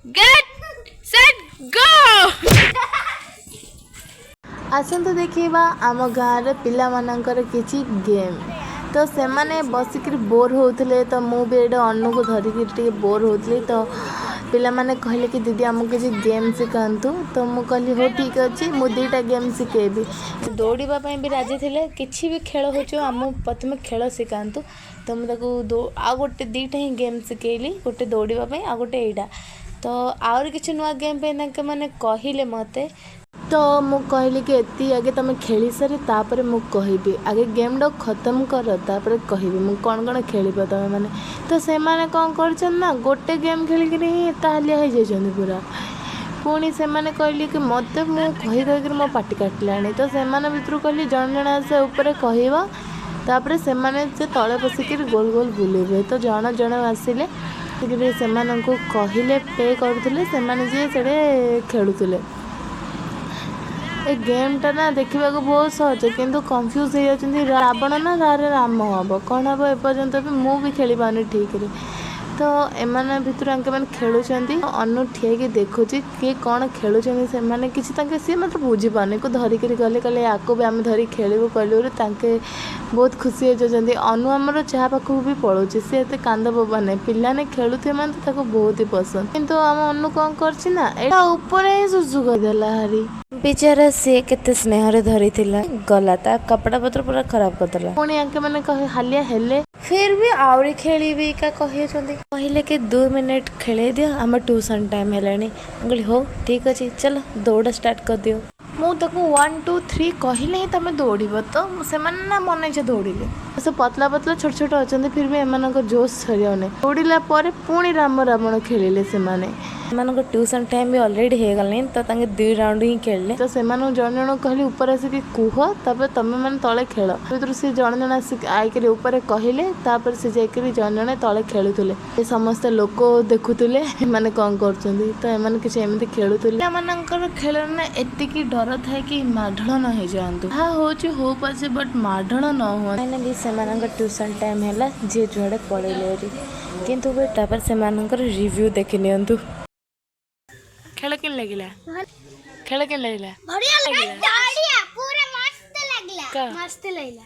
Get set go. ଆସନ୍ତୁ ଦେଖିବା ଆମ ଗାଁରେ ପିଲାମାନଙ୍କର କିଛି ଗେମ୍। ତ ସେମାନେ ବସିକିରି ବୋର୍ ହେଉଥିଲେ, ତ ମୁଁ ବି ଏଇଟା ଅନୁକୁ ଧରିକି ଟିକେ ବୋର୍ ହେଉଥିଲି। ତ ପିଲାମାନେ କହିଲେ କି ଦିଦି, ଆମକୁ କିଛି ଗେମ୍ ଶିଖାନ୍ତୁ। ତ ମୁଁ କହିଲି, ହଉ ଠିକ୍ ଅଛି, ମୁଁ ଦୁଇଟା ଗେମ୍ ଶିଖେଇବି। ଦୌଡ଼ିବା ପାଇଁ ବି ରାଜି ଥିଲେ। କିଛି ବି ଖେଳ ହେଉଛି, ଆମକୁ ପ୍ରଥମେ ଖେଳ ଶିଖାନ୍ତୁ। ତ ମୁଁ ତାକୁ ଆଉ ଗୋଟେ ଦୁଇଟା ହିଁ ଗେମ୍ ଶିଖେଇଲି, ଗୋଟେ ଦୌଡ଼ିବା ପାଇଁ ଆଉ ଗୋଟେ ଏଇଟା। ତ ଆହୁରି କିଛି ନୂଆ ଗେମ୍ ପାଇଁ ତାଙ୍କେ ମାନେ କହିଲେ ମୋତେ। ତ ମୁଁ କହିଲି କି ଏତିକି ଆଗେ ତୁମେ ଖେଳି ସାରି, ତାପରେ ମୁଁ କହିବି। ଆଗେ ଗେମ୍ଟାକୁ ଖତମ କର, ତାପରେ କହିବି ମୁଁ କ'ଣ କ'ଣ ଖେଳିବ ତୁମେମାନେ। ତ ସେମାନେ କ'ଣ କରିଛନ୍ତି ନା, ଗୋଟେ ଗେମ୍ ଖେଳିକିରି ହିଁ ଏତେ ହାଲିଆ ହେଇଯାଇଛନ୍ତି ପୁରା। ପୁଣି ସେମାନେ କହିଲେ କି ମୋତେ ମୁଁ କହି କହିକିରି ମୋ ପାଟି କାଟିଲାଣି। ତ ସେମାନେ ଭିତରୁ କହିଲି, ଜଣେ ଜଣେ ଆସ ଉପରେ କହିବ, ତାପରେ ସେମାନେ ସେ ତଳେ ବସିକିରି ଗୋଲ ଗୋଲ ବୁଲିବେ। ତ ଜଣ ଜଣ ଆସିଲେ, ଆସିକିରି ସେମାନଙ୍କୁ କହିଲେ, ପ୍ଲେ କରୁଥିଲେ ସେମାନେ ଯିଏ ସେଠି ଖେଳୁଥିଲେ। ଏ ଗେମ୍ଟା ନା ଦେଖିବାକୁ ବହୁତ ସହଜ, କିନ୍ତୁ କନଫ୍ୟୁଜ୍ ହେଇଯାଉଛନ୍ତି, ରାବଣ ନା ତାରେ ରାମ ହେବ, କ'ଣ ହେବ, ଏପର୍ଯ୍ୟନ୍ତ ବି ମୁଁ ବି ଖେଳି ପାରୁନି ଠିକ୍ରେ। ତ ଏମାନେ ଭିତରୁ ଆଙ୍କେ ମାନେ ଖେଳୁଛନ୍ତି, ଅନୁ ଠିଆଇକି ଦେଖୁଛି କିଏ କ'ଣ ଖେଳୁଛନ୍ତି ସେମାନେ। କିଛି ତାଙ୍କେ ସିଏ ମାତ୍ର ବୁଝିପାରୁନି। ଧରିକିରି ଗଲେ, କହିଲେ ୟାକୁ ବି ଆମେ ଧରିକି ଖେଳିବୁ କହିଲୁ, ତାଙ୍କେ ବହୁତ ଖୁସି ହେଇଯାଉଛନ୍ତି। ଅନୁ ଆମର ଯାହା ପାଖକୁ ବି ପଳାଉଛି, ସେ ଏତେ କାନ୍ଦ ବୋବା ନାହିଁ। ପିଲାମାନେ ଖେଳୁଥିବେ ମାନେ ତ ତାକୁ ବହୁତ ହି ପସନ୍ଦ। କିନ୍ତୁ ଆମ ଅନୁ କ'ଣ କରିଛି ନା, ଏଇଟା ଉପରେ ହିଁ ଶୁଶୁ କରିଦେଲା ହାରି। ବିଚାରା ସିଏ କେତେ ସ୍ନେହରେ ଧରିଥିଲା, ଗଲା ତା କପଡ଼ା ପତ୍ର ପୁରା ଖରାପ କରିଦେଲା। ପୁଣି ଆଙ୍କେ ମାନେ କହି ହାଲିଆ ହେଲେ। ଫିର୍ ବି ଆହୁରି ଖେଳିବି କା କହିଛନ୍ତି। କହିଲେ କି 2 ମିନିଟ୍ ଖେଳେଇ ଦିଅ, ଆମ ଟ୍ୟୁସନ୍ ଟାଇମ୍ ହେଲାଣି। ମୁଁ କହିଲି, ହଉ ଠିକ୍ ଅଛି, ଚାଲ ଦୌଡ଼ ଷ୍ଟାର୍ଟ କରିଦିଅ। ମୁଁ ତାକୁ ୱାନ୍ ଟୁ ଥ୍ରୀ କହିଲେ ହିଁ ତମେ ଦୌଡ଼ିବ। ତ ସେମାନେ ନା ମନ ଇଚ୍ଛା ଦୌଡ଼ିଲେ। ସେ ପତଲା ପତଲା ଛୋଟ ଛୋଟ ଅଛନ୍ତି, ଫିର୍ ବି ଏମାନଙ୍କ ଜୋସ୍ ସରିଯାଉନି। ଦୌଡ଼ିଲା ପରେ ପୁଣି ରାମ ରାବଣ ଖେଳିଲେ ସେମାନେ। ସେମାନଙ୍କ ଟ୍ୟୁସନ୍ ଟାଇମ୍ ବି ଅଲରେଡ଼ି ହେଇଗଲାଣି, ତ ତାଙ୍କେ ଦୁଇ ରାଉଣ୍ଡ ହିଁ ଖେଳିଲେ। ତ ସେମାନଙ୍କୁ ଜଣେ ଜଣଙ୍କୁ କହିଲି, ଉପରେ ଆସିକି କୁହ, ତାପରେ ତମେ ମାନେ ତଳେ ଖେଳ। ଭିତରୁ ସେ ଜଣେ ଜଣେ ଆସିକି ଆଇକିରି ଉପରେ କହିଲେ, ତାପରେ ସେ ଯାଇକିରି ଜଣେ ଜଣେ ତଳେ ଖେଳୁଥିଲେ। ଏ ସମସ୍ତେ ଲୋକ ଦେଖୁଥିଲେ ଏମାନେ କ'ଣ କରୁଛନ୍ତି। ତ ଏମାନେ କିଛି ଏମିତି ଖେଳୁଥିଲେ। ପିଲାମାନଙ୍କର ଖେଳରେ ନା ଏତିକି ଡର ଥାଏ କି ମାଡ଼ଳ ନ ହେଇଯାଆନ୍ତୁ। ଯାହା ହଉଛି ହଉ ପଛେ, ବଟ୍ ମାଡ଼ଳ ନ ହୁଅନ୍ତୁ। ଫାଇନାଲି ସେମାନଙ୍କ ଟ୍ୟୁସନ୍ ଟାଇମ୍ ହେଲା, ଯିଏ ଯୁଆଡ଼େ ପଳେଇଲେ ହେରି। କିନ୍ତୁ ବି ତାପରେ ସେମାନଙ୍କର ରିଭ୍ୟୁ ଦେଖି ନିଅନ୍ତୁ। ଖେଳ କେମିତି ଲାଗିଲା? ଖେଳ କେମିତି ଲାଗିଲା? ବଢିଆ ଲାଗିଲା, ବଢିଆ, ପୁରା ମସ୍ତ ଲାଗିଲା। କା? ମସ୍ତ ଲାଗିଲା।